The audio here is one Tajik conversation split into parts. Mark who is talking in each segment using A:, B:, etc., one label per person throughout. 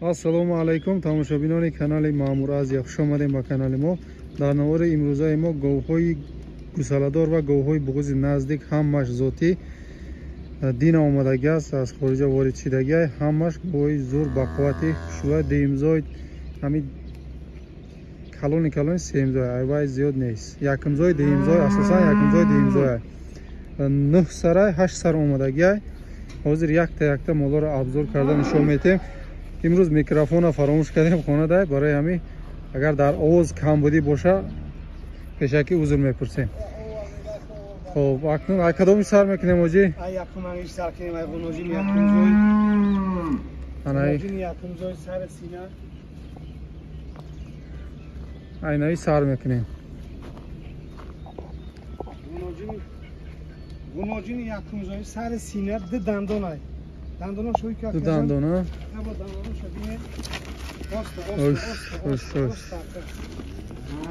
A: Ассалому алайкум тамошобинони канали Маъмур Азия, хуш омадем ба канали мо. Дар навори имрӯзаи мо говҳои гусаладор ва говҳои буғузи наздик, ҳамаш зотӣ дина омадагӣ аст, аз хориҷа ворид шидагӣ, ҳамаш говҳои зур ба қуввати хушрӯя, дуюмзой, ҳамин калони калони сеюмзой, айвай зиёд нест. Якумзой, дуюмзой, асосан якумзой, дуюмзой. 9 сарай, 8 сар омадагӣ. Ҳозир якта якта молоро абзор карда нишон медиҳем. Имрӯз микрофонро фаромӯш кардем хонада, барои ҳамин агар дар овоз камбудӣ боша пешакӣ узр мепурсем. Хоб, акнун ай кадоми сар мекунем оҷӣ?
B: Ай якуманиш сар кунем, ай ғуноҷини якумзой.
A: Анаи
B: якумзой сари сина.
A: Айнаи сар мекунем.
B: Ғуноҷини якумзой сари сина, ду дандон ай. Дандонаш ҳой
A: ду дандона.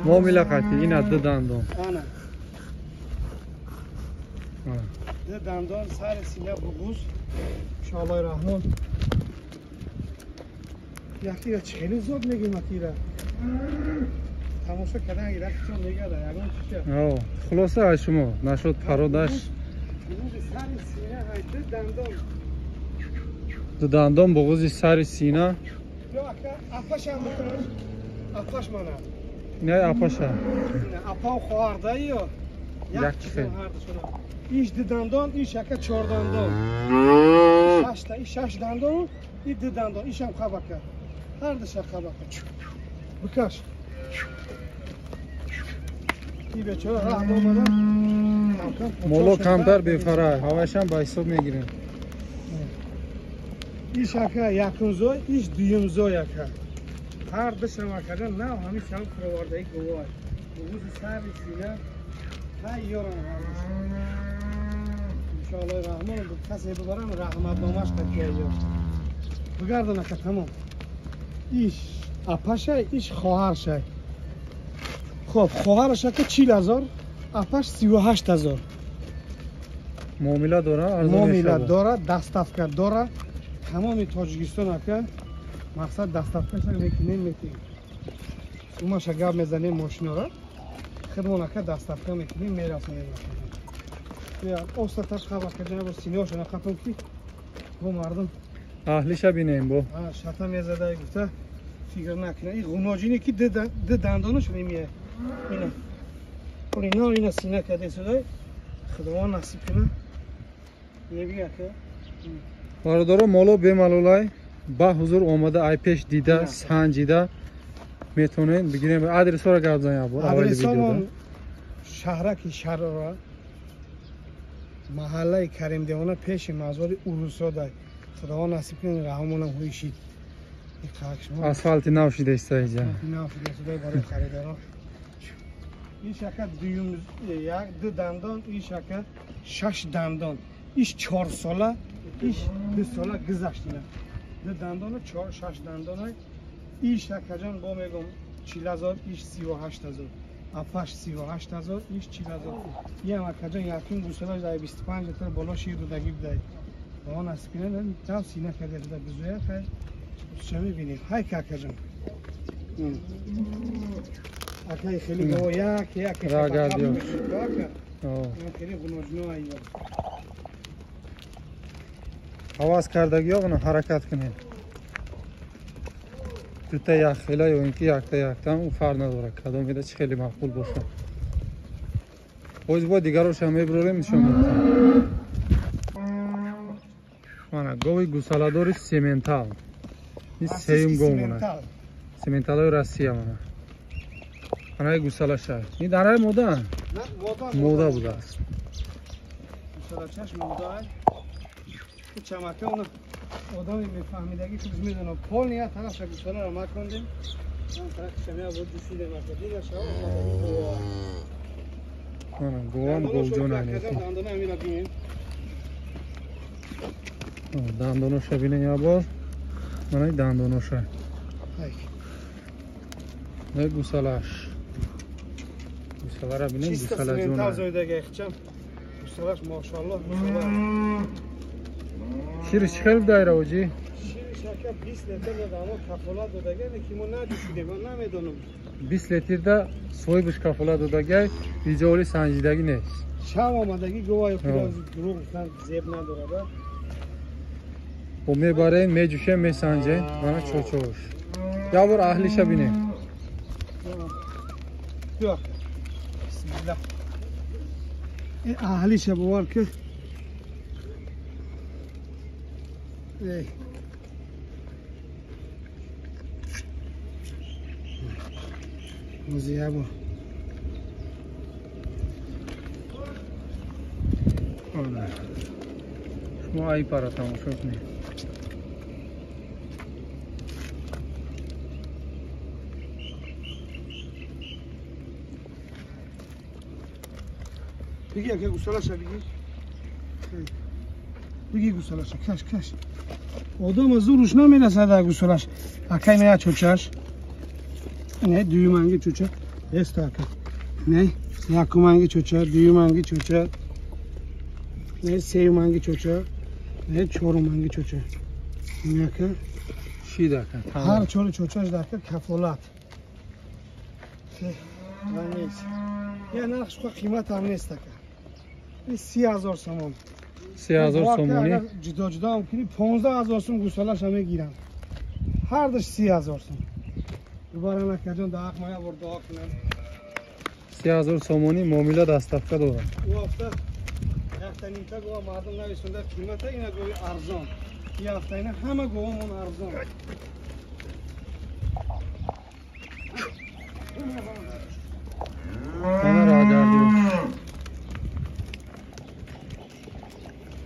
A: Муомила қати ина ду дандон.
B: Ду дандон сари сина буғуз. Иншоаллоҳи раҳмон. Якира чӣ хеле зод мегӯем акира. Тамошо кардан иракчон мегада ягон чиша.
A: Хулоса аз шумо нашуд пародаш.
B: Буғузи сари сина ай ду дандон.
A: Ду дандон буғузи сари сина.
B: Апашам бикунаш. Апаш мана.
A: Не апаша.
B: Апам хоҳарда ё?
A: Як хел.
B: Иш ду дандон, иш ака чор дандон. Шашта, иш шаш дандон, и ду дандон, ишам қабака. Ҳар душа қабака. Бикаш. И бечора раҳ домада.
A: Моло камтар бефара, ҳавашам ба ҳисоб мегирем.
B: Иш ака якумзой, иш дуюмзой ака. Ҳар душам акада нав ҳамин шам фуровардаи гувоҳ. Буғузи сари сина тайёрам ҳар душа. Иншоаллоҳи раҳмон касе бибарам раҳматномаш қатия. Бигардан ака тамом. Иш апашай, иш хоҳаршай. Хоб, хоҳараш ака 40,000, апаш 38,000.
A: Муомила дора, арзон
B: муомила дора, доставка дора. Тамоми Тоҷикистон ака мақсад доставкаша мекунем, метиҳем. Сумаша гап мезанем мошинора, худмон ака доставка мекунем, мерасонем. Остаташ қабака ҷанабо синоша нақатон ки бо мардум
A: аҳлиша бинем бо.
B: Шата мезада гуфта фикр накуна. И ғуноҷине ки ду дандонаш ремия. Ина. Ина ина сина каде судай. Худованд насиб куна. Неби ака.
A: Бародаро, моло бемалолай ба ҳузур омада, ай пеш дида, санҷида метавонед бигирем. Адресҳоро гап занем або аввали видеода.
B: Шаҳраки Шарора, маҳаллаи Каримдевона, пеши мазори Урусода. Худованд насиб кунад, раҳмонам ҳуйшид.
A: Асфалти нав шида иста иҷа.
B: Нав шида иста барои харидорон. Ин шака дуюм як ду дандон, ин шака шаш дандон. Иш 4 сола, иш 2 сола гузаштина. Ду дандону 4 6 дандона. Иш акаҷон бо мегум 40,000, иш 38,000. Апаш 38,000, иш 40,000. Иам акаҷон якум гусалаш дар 25 литр боло шир додагӣ будай. Ба он насиб кунад, там сина карда шуда бизоя хай. Ча мебинед? Ҳай какаҷон. Акай хеле го як як
A: рагадио.
B: Хеле гуноҷно айё.
A: Ҳавас кардагиё ана ҳаракат кунед. Дута як хела ё ин ки якта якта ӯ фарқ надорад, кадом еда чӣ хеле маъқул бошад. Боз бо дигарошам мебурорем, нишон медиҳем. Мана гови гусаладори сементал. Ин сеюм гов мона. Сементалои Россия мона. Анаи гусалаша. Ин дараи мода? Мода будааст.
B: Гусалачаш мода. Чамака она одами мефаҳмидагӣ ки медонам полни як тарафша гусаларо макондем. Он тараф шамия буд дисидем ака. Дина шава.
A: Ана говам говҷон ани.
B: Дандона амира бинем.
A: Дандоноша бинем як бор. Мана дандоноша. Не гусалаш. Гусалара бинем, гусалаҷон.
B: Гусалаш мошаллоҳ гусала.
A: Шириш чӣ хел будай равоҷӣ?
B: Шириш Ака 20 литр да мо кафолат додагай, ки мо наҷӯшидем, ман намедонам.
A: 20 литр да соҳибаш кафолат додагай, видеоли санҷидагӣ нест.
B: Шав омадагӣ гувоҳи худо дурӯғ гуфтан зеб надорад.
A: Бо мебарем, меҷӯшем, месанҷем, мана чочош. Як бор аҳлиша бинем.
B: Бисмиллаҳ. Аҳлиша бовар ки музия бо.
A: Шумо ай пара тамошо кунед.
B: Биги ака гусалаша биги. Биги гусалаша, каш, каш. Одам зуруш намерасад гусалаш. Акай мея чочаш. Не, дуюманги чоча. Еста ака. Не, якуманги чоча, дуюманги чоча. Не, сеюманги чоча. Не, чоруманги чоча. Не ака.
A: Шид ака.
B: Ҳар чори чочаш дака кафолат. Нест. Я нархш қимат ҳам нест ака. 30,000 сомон.
A: 30,000 сомонӣ.
B: Ҷудо ҷудо ҳам кунӣ 15,000 сом гусалаша мегирам. Ҳардаш 30,000 сом. Дубора накаҷон да ҳақ мая бор дуо кунам.
A: 30,000 сомонӣ муомила доставка дорад.
B: Ӯ ҳафта якта нимта гова мардум нависонда қимата ина гови арзон. И ҳафта ина ҳама говамон арзон.
A: Мана роҳгардиё.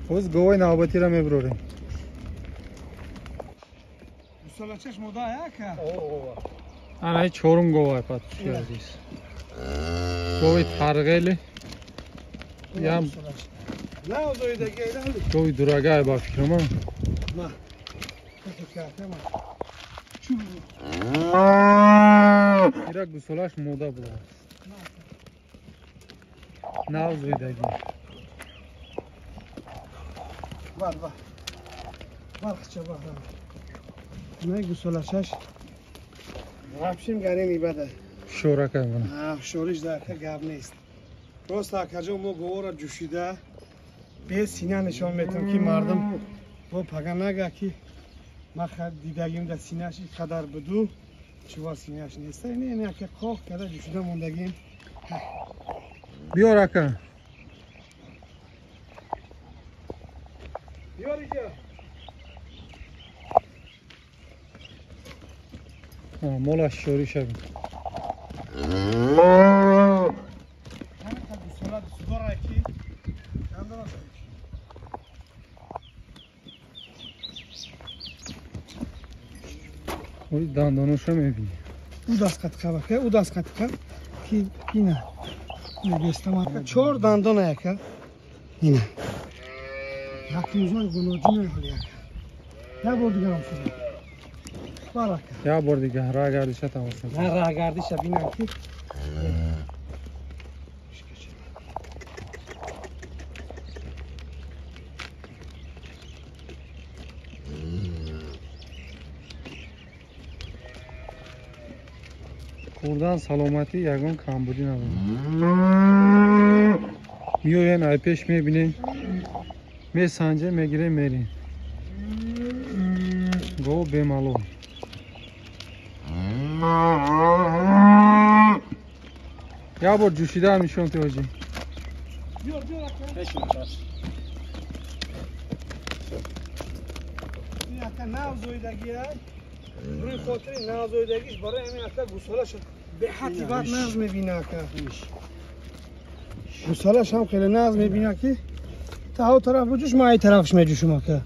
A: Боз говои навбатиро мебурорем.
B: Гусалачаш мода яка?
A: Ана и чорум говай подписчики азиз. Гови тарғели. Ям гови дурагай ба фикрам.
B: Ма.
A: Ира гусалаш мода будааст. Нав зоидагӣ.
B: Бар, бар. Бар хча бар. Не гусалашаш. Вообще гарем ибада.
A: Шора кардам.
B: Шориш да ака гап нест. Просто акаҷон мо говора ҷӯшида бе сина нишон метам ки мардум бо пага нага ки ма дидагим да синаш ин қадар буду чува синаш нест. Не, не ака қоқ када ҷӯшида мондагим.
A: Биёр ака.
B: Биёр иҷа.
A: Молаш шорӣ шавед. Ой, дандоноша мебинӣ.
B: Ӯ даст қатиқа бака, ӯ даст қатиқа ки ина. Мегестам чор дандона яка. Ина. Якумзой гуноҷина ҳол яка. Як бор дигарам шуда. Барака.
A: Як бор дигар роҳгардиша тамошо кун.
B: На роҳгардиша бинам ки.
A: Хӯрдан саломатӣ ягон камбудӣ надорад. Меоян ай пеш мебинем, месанҷем, мегирем, мерем. Гов бемалол. Як бор ҷӯшидаам нишон ти ҳоҷӣ.
B: Нав зоидагия рӯи хотири навзоидагиш барои ҳамин ака гусола шуд. Беҳадди бад нағз мебина ака. Гусолаш ҳам хеле нағз мебина ки та ҳо тараф буҷуш, ман ай тарафш меҷушум ака.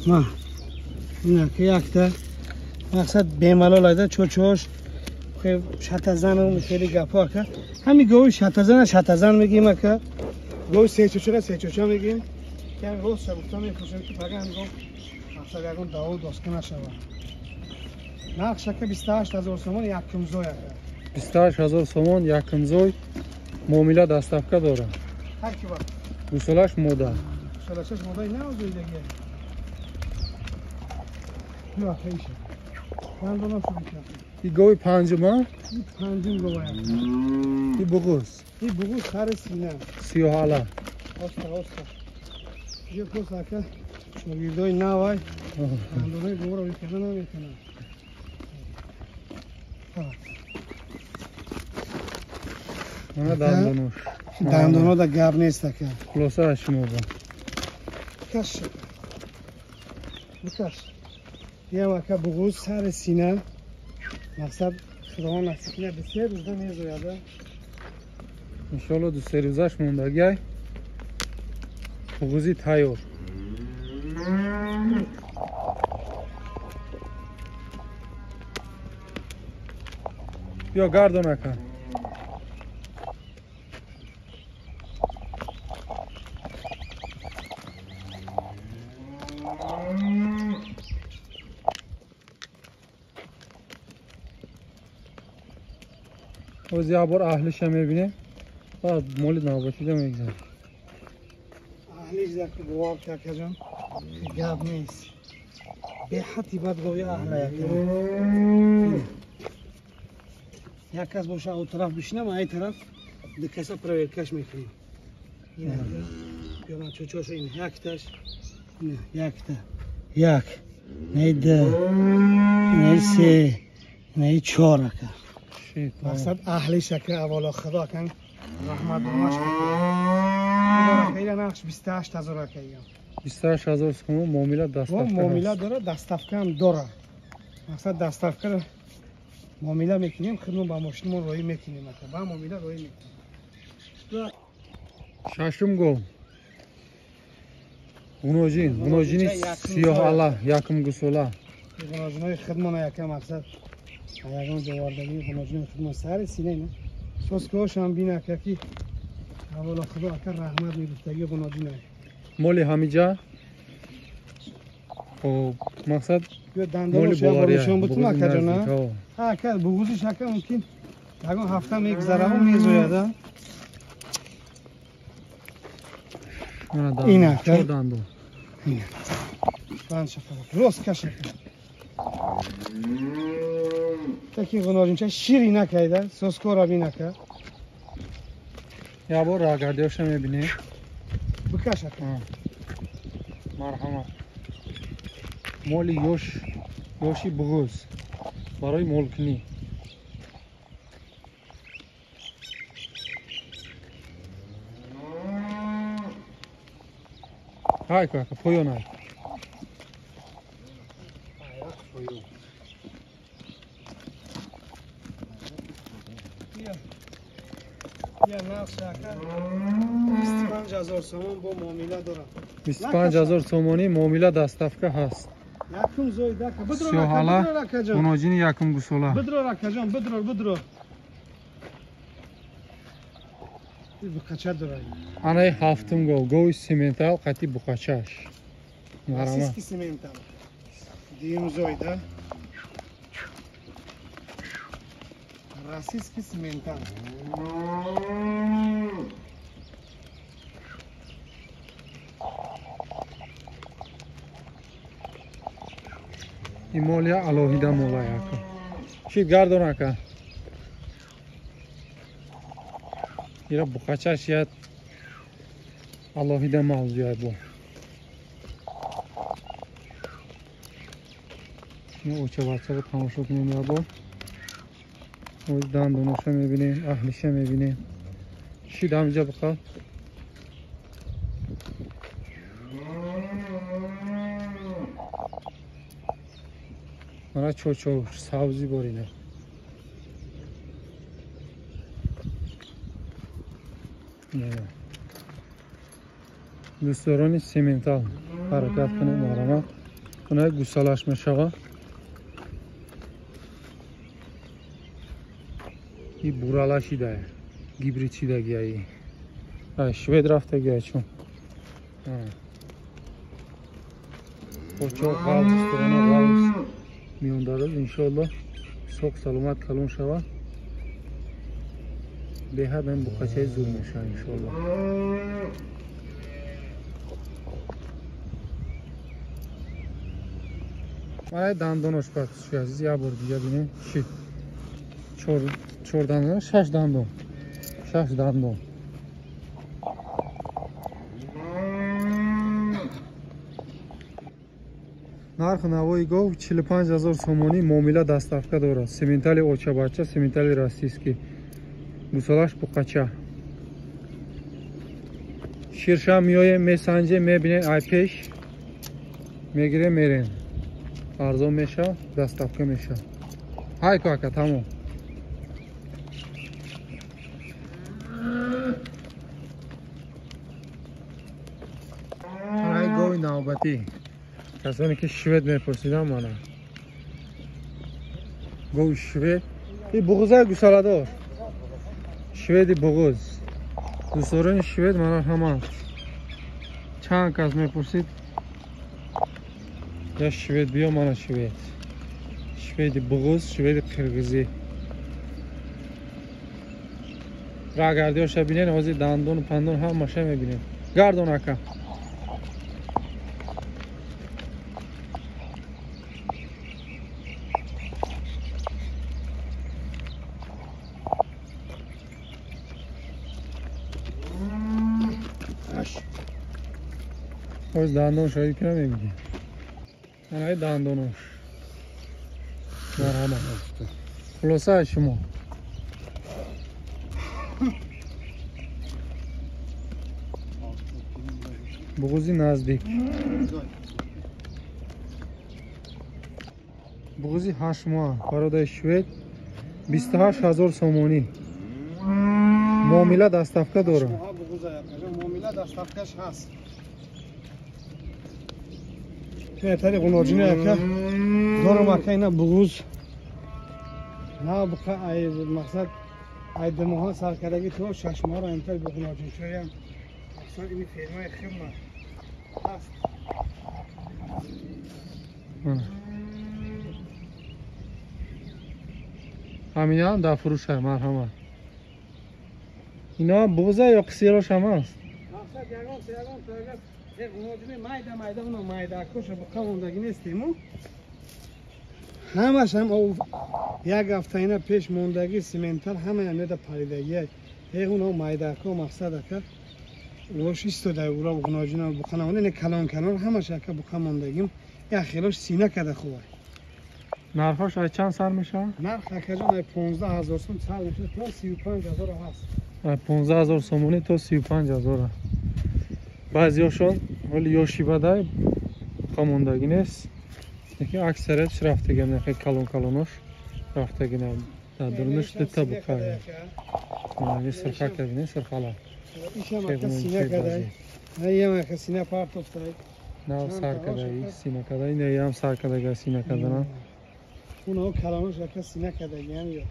B: Ма ин ака якта мақсад бемалол айда чочош шатазану хеле гапҳо ака. Ҳамин гови шатазана шатазан мегӯем ака. Гови сечочара сечоча мегӯем. Ки ҳамин рост гуфта мепурсем ки пага ҳамин гов мақсад ягон даво доска нашавад. Нархш ака 28,000 сомон якумзой ака.
A: 28,000 сомон якумзой муомила доставка дорад.
B: Ҳар ки вақт.
A: Гусолаш мода.
B: Гусолашаш модаи навзоидагия. Ё ака иша. Дандонашо бикаш.
A: И гови панҷум, а?
B: И панҷум говая.
A: И буғуз.
B: И буғуз сари сина.
A: Сиёҳала.
B: Оста, оста. Ё кос ака шогирдои навай. Дандонаи говро бикарда наметонанд.
A: Мана дандонош.
B: Дандоно да гап нест ака.
A: Хулоса шумо ба.
B: Бикаш. Бикаш. Ям ака буғуз сари сина. Мақсад худованд насиб кунад 2-3 рӯзда мезояд.
A: Иншоалло 2-3 рӯзаш мондагиай. Буғузи тайёр. Биё гардон ака. Оз як бор аҳлиша мебинем, баъд моли навбатида мегзарем.
B: Аҳлиш даки бовар ки акаҷон гап нест. Беҳадди бад гови аҳла яка. Як кас боша он тараф бишинам, ай тараф ду каса проверкаш мекунем. Ин ё ман чочошо ин якташ, ин якта, як, не ду, не се, не чор ака. Мақсад аҳлиш ака аввало худо акан раҳмат домаш ака. Ира нақш 28000 ака.
A: 28000 сомон муомила доставка.
B: Муомила дора, доставка ҳам дора. Мақсад доставка муомила мекунем, худмон ба мошинмон роҳӣ мекунем ака. Ба муомила роҳӣ мекунем.
A: Шашум гов. Ғуноҷин, ғуноҷини сиёҳала, якум гусола.
B: Ғуноҷинои худмона яка мақсад ягон ҷовардагии ғуноҷинои худмон сари сина ина. Соскаҳошам бин ака ки аввало худо ака раҳмат мегуфтагии ғуноҷина.
A: Моли ҳамиҷа хоб мақсад моли бовария.
B: Бутун ака ҷона. Ҳа ака буғузиш ака мумкин ягон ҳафта мегузараву мезояд. Ин ака.
A: Дандон.
B: Ин. Банд шака. Рост каш ака. Таки ғуноҷинча шири накайда, соскора бин ака.
A: Як бор рагардиёша мебинем.
B: Бикаш ака.
A: Марҳамат. Моли ёш, ёши буғуз барои молкунӣ. Ҳай ку ака, поён ай.
B: Я нақш ака 25000 сомон бо муомила дорам.
A: 25000 сомонӣ муомила доставка ҳаст.
B: Якум зоида ака. Бидро ака ҷон.
A: Ғуноҷини якум гусола.
B: Бидро ака ҷон, бидро, бидро. Буқача дорад.
A: Анаи ҳафтум гов, гови сементал қати буқачаш.
B: Российский сементал. Дуюм зоида. Российский сементал.
A: И молия алоҳида молай ака. Чӣ гардон ака? Ира буқачаш як алоҳида мавзӯя бо. Мо очабачаро тамошо кунем як бор. Оз дандоноша мебинем, аҳлиша мебинем. Чӣ дамиҷа буқа? Мана чочо сабзи борида. Дӯстдорони сементал ҳаракат кунед, марҳамат. Кунай гусалаш мешава. И бурала шидая, гибрид шидагиаи. Ай швед рафтагиай чун. Почо ғалз, дӯстдорона ғалз миёндароз иншоалло соқ саломат калон шава. Беҳад ҳам буқачаи зур мешава иншоалло. Мана дандонош бачаи азиз, як бор дига бинем чӣ. 4 дандон, 6 дандон. 6 дандон. Нархи навои гов 45 000 сомонӣ, муомила доставка дорад. Сементали очабача, сементали российский. Гусолаш буқача. Ширша меоем, месанҷем, мебинем, ай пеш мегирем, мерем. Арзон меша, доставка меша. Ҳай ку ака, тамом. Ай гови навбатӣ. Касоне ки швед мепурсидам, мана гови швед. И буғуза гусаладор. Шведи буғуз. Дӯстдорони швед мана ҳама. Чанд кас мепурсид, я швед биё, мана швед. Шведи буғуз, шведи қирғизӣ. Рагардиёша бинен, ҳозир дандону пандон ҳамаша мебинем. Гардон ака. Боз дандон шоҳид ки намебинем. Анаи дандонош. Марҳамат. Хулоса аз шумо. Буғузи наздик. Буғузи 8 моҳ, бародари швед 28 000 сомонӣ. Муомила доставка дорад.
B: Муомила доставкаш ҳаст. Тари ғуноҷини ака дорам ака, ина буғуз на буқа, ай мақсад ай 2 моҳа саркардаги то 6 моҳро имтар буғуноҷинчоям мақсад ини фермаи хидма ҳаст.
A: Ҳаминам дар фурӯша, марҳамат. Ино буғуза ё қисирош ҳам аст?
B: Мақсад ягон ягон агар ғуноҷини майда майда, уно майдакоша буқа мондагӣ нестему, ҳамаш ҳам як ҳафта ина пеш мондагӣ сементал, ҳамаям ёда паридагия. Уно майдако мақсад ака улош истода, ура ғуноҷина буқа намонда, ина калон калон ҳамаш ака буқа мондагим, як хелош сина када хубай.
A: Нархош ай чанд сар мешавад?
B: Нарх акаҷон ай 15 000 сом сар мешавад то 35 000 ҳаст.
A: Ай 15 000 сомонӣ то 35 000. Баъзеҳошон ҳоли ёши бадай, буқа мондагӣ нест, лекин аксариятш рафтагӣ, хеле калон калонош рафтагӣ, дар дурунаш дута буқа. Мана сирха кардин, сирхала.
B: Ишам ака сина кадай. Ям ака сина партофтай.
A: Нав сар кадай, сина кадай, ина ям сар кадага сина кадана.
B: Уно калонош ака сина кадагиам ё.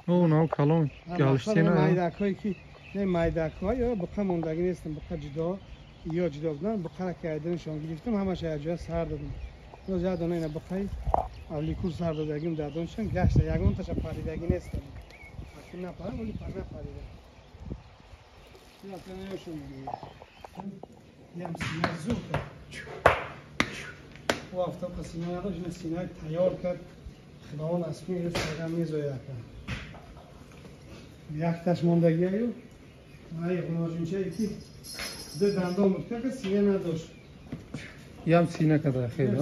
A: Уно калон галш сина.
B: Майдакҳое ки не майдакҳо ё буқа мондагӣ нестам, буқа ҷудо ё ҷудо будан, буқара ки айданашон гирифтам, ҳамаша як ҷоя сар додам. Боз як дона ина буқаи авликур сар додагим, дардоншон гашта, ягонташа паридагӣ нестам. Аки напарам, вале напарида. Ям сина зур кард. У ҳафта сина надошт, ина синаи тайёр кард. Худованд аз кун ирӯз сагам мезояд ака. Якташ мондагиаю ай ғуноҷинчае ки ду дандон буд, кака сина надошт.
A: Ям сина када хеле.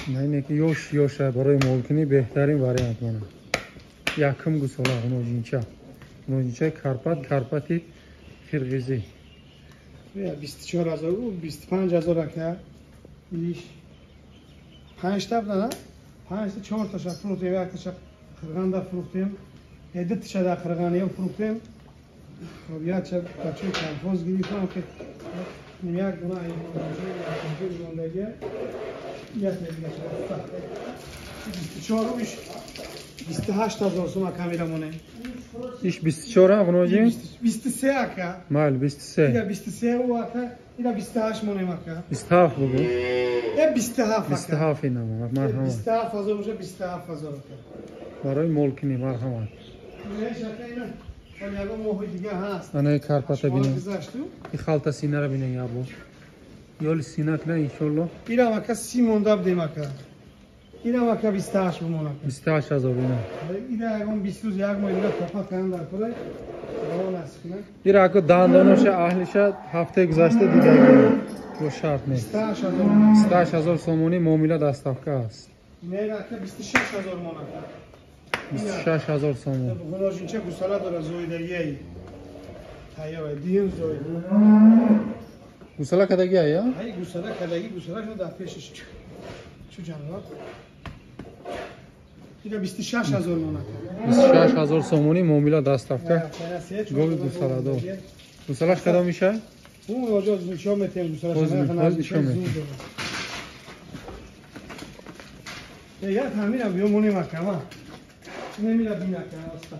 A: На ине ки ёш ёша барои молкунӣ беҳтарин вариант мана. Якум гусола ғуноҷинча. Ғуноҷинчаи Карпат, Карпати қирғизӣ.
B: 24 000, 25 000 ака. Иш 5 та буда, 5 та 4 таша фурӯхтем, як таша қирғанда фурӯхтем. Ду таша дар қирғания фурӯхтем. Хоб якча бачаи колхоз гирифтам ки як гуна мондагия, як 24 иш 28 000 сум ака мерамонем.
A: Иш 24 ғуноҷин?
B: 23 ака.
A: Майли, 23.
B: Ира 23 у ака, ира 28 монем ака.
A: 27 бугу.
B: 27 ака.
A: 27 ина марҳамат.
B: 27 000 боша, 27 000 ака.
A: Барои молкунӣ марҳамат.
B: Иш ака ина ягон моҳи дига ҳаст.
A: Анаи Карпата бинем. И халта синара бинем як бор. Ёли сина кна иншолло.
B: Ирам ака 30 монда будем ака. Ирам ака 28 бимон ака.
A: 28,000 ина.
B: Ира ягон 20 рӯз як моҳ дига тоқат кардам дар кора.
A: Ира ака дандоноша аҳлиша ҳафтаи гузашта дидаги. Бо шарт нест. 28,000 сомонӣ муомила доставка аст.
B: Ина ака 26,000 мон ака.
A: 26,000 сомон.
B: Гуножинча гусала дора зоидагиай. Тайёр дим зоид.
A: Гусала кадаги ай, а?
B: Ай гусала кадаги, гусала шо дар пешиш. Чу ҷанвар. Ина 26,000 мон ака.
A: 26,000 сомонӣ муомила доставка. Гови гусаладор. Гусалаш кадом меша?
B: Он оҷо нишон метем гусалаш.
A: Нишон метем.
B: Я ҳамина биё монем ака ма. Немира бин ака аста.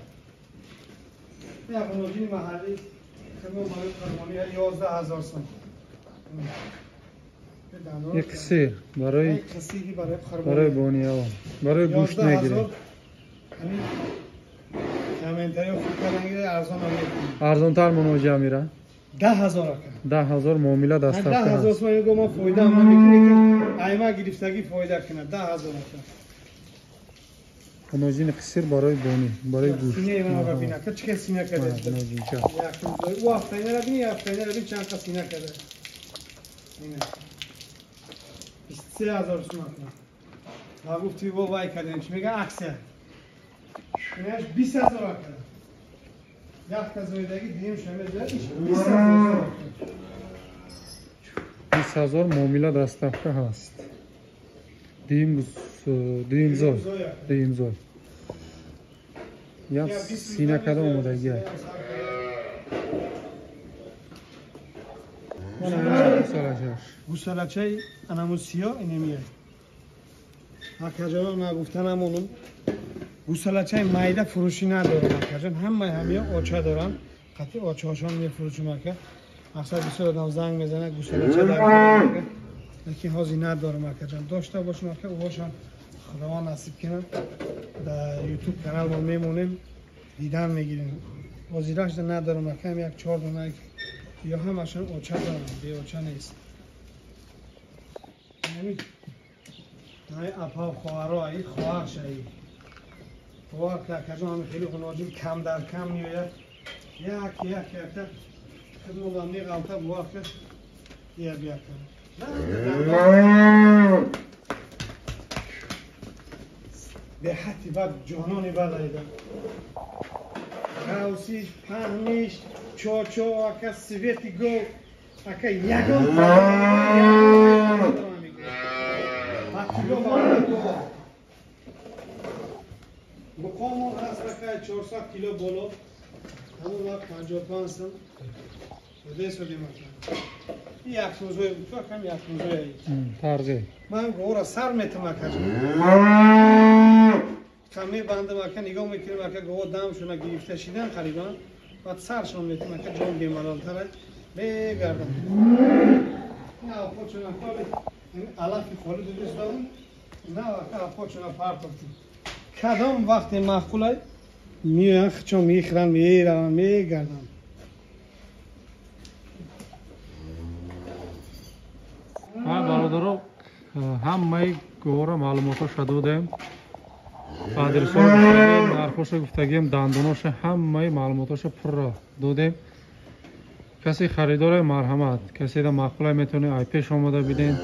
B: Я гуноҷини маҳаллӣ хидмат барои қурбонӣ 11,000 сом.
A: Як қисир барои барои бонияво. Барои гӯшт мегирем.
B: Комментарио хуб кардан арзон ҳам мекунем.
A: Арзонтар муноҷиа мира?
B: 10,000 ака.
A: 10,000 муомила доставка.
B: 10,000 сом мегӯ мо фоида ҳам намекунем, ки айма гирифтагӣ фоида кунад. 10,000 ака.
A: Гуноҷини қисир барои бонӣ, барои гӯшт.
B: Синаи маро бин ака, чӣ сина карда?
A: Гуноҷинча.
B: Ӯ ҳафтаинара бин, ҳафтаинара бин чанд қа сина карда. Ина. 23,000 сом ака. Ва гуфти во вай кардем, чӣ мега аксия. Инаш 20,000 ака. Як ка зоидаги дим шаме зоид, 20,000 сом.
A: 20,000 муомила доставка ҳаст. Дим зой, дим зой. Я сина кадом омодагӣ.
B: Гусалачаи анаму сиё инемия. Акаҷонам нагуфтанамонум. Гусалачаи майда фурӯшӣ надорам акаҷон. Ҳамаи ҳамия оча дорам. Қатъи очаҳошон мефурӯшам ака. Мақсад бисёр одам занг мезанад гусалача дар. Лекин ҳозир надорам акаҷон. Дошта бошам ака, ӯҳошам Худованд насиб кунад. Дар YouTube канал мо мемонем, дидан мегирем. Ҳозирашда надорам ака, як 4 дона ё ҳамашон оча дорам, беоча нест. Ҳамин ай апа хоҳаро, ай хоҳарш ай. Хоҳар ки акаҷон ҳамин хеле гуноҷин кам дар кам меояд. Як як як хидмат меғалта бовар ки я бия кам. Беҳати бад ҷонони бад айда. Ғавсиш, паҳниш, чочо, ака свети гов, ака ягон муқомон ҳаст ака 400 кило боло, ҳамон вақт 55 сом десодем ака. Ин як рӯзое буд, акам як рӯзое.
A: Тарғи.
B: Ман гора сар метам ака. Кам мебандам ака, нигоҳ мекунем ака, гова дамшона гирифта шидан қарибан, баъд саршон метам ака, ҷон бемалолтара мегардам. Ин авқотшона холи, алафи холи дудистам, на ака авқотшона партофтем. Кадом вақте маъқулай меоянд, хичон мехӯранд, мераванд, мегарданд.
A: Бародаро, ҳамаи говора маълумотҳоша додем. Адресҳоро гуфтагем, нархҳоша гуфтагем, дандоноша ҳамаи маълумотҳоша пурра додем. Касе харидоре марҳамат, каседа маъқулай метавонед ай пеш омода биден,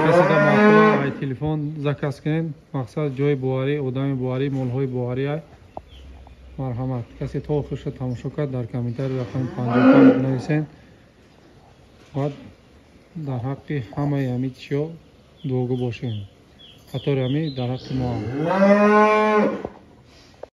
A: каседа маъқулай ай телефон заказ кунед. Мақсад ҷои боварӣ, одами боварӣ, молҳои боварӣ ай. Марҳамат, касе то охирша тамошо кард, дар комментарий рақами 55 бинависен. Баъд дар ҳаққи ҳамаи ҳамин чиё дуогӯ бошем. Қатори ҳамин дар ҳаққи мо ҳам.